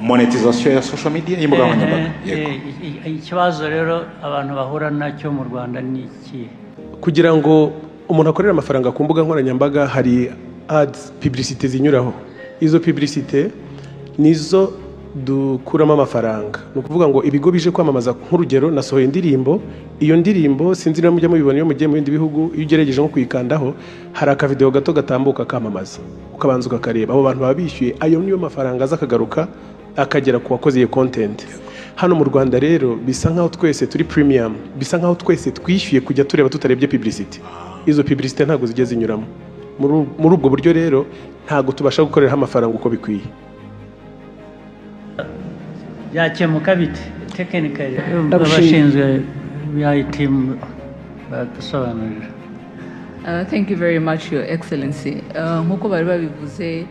Monetization ya social media, y'imbuga nkoranyambaga? Yego. Ikibazo rero abantu bahura nacyo mu Rwanda ni ikihe? Kugira ngo umuntu akorere amafaranga ku mbuga nkoranyambaga, hari ads, publicité zinyuraho. Izo publicité nizo dukuramo amafaranga. Ni ukuvuga ngo ibigo bije kwamamaza, nk'urugero nasohoye indirimbo, iyo ndirimbo sinzi niba mujya mubibona, iyo mugiye mu bindi bihugu, iyo ugerageje nko kuyikandaho hari akavideo gato gatambuka kamamaza, ukabanza ukakareba. Abo bantu baba bishyuye, ayo niyo mafaranga aza akagaruka akagera ku wakoze iyo content. Hano mu Rwanda rero bisa nkaho twese turi premium, bisa nkaho twese twishyuye kujya tureba tutarebye publicity. Izo publicity ntabwo zijya zinyuramo. Muri ubwo buryo rero ntabwo tubasha gukoreraho amafaranga uko bikwiye. Byakemuka bite technically? Ndagushimiye. Abashinzwe IT badusobanurira. Thank you very much, Your Excellency. Nk'uko bari babivuze.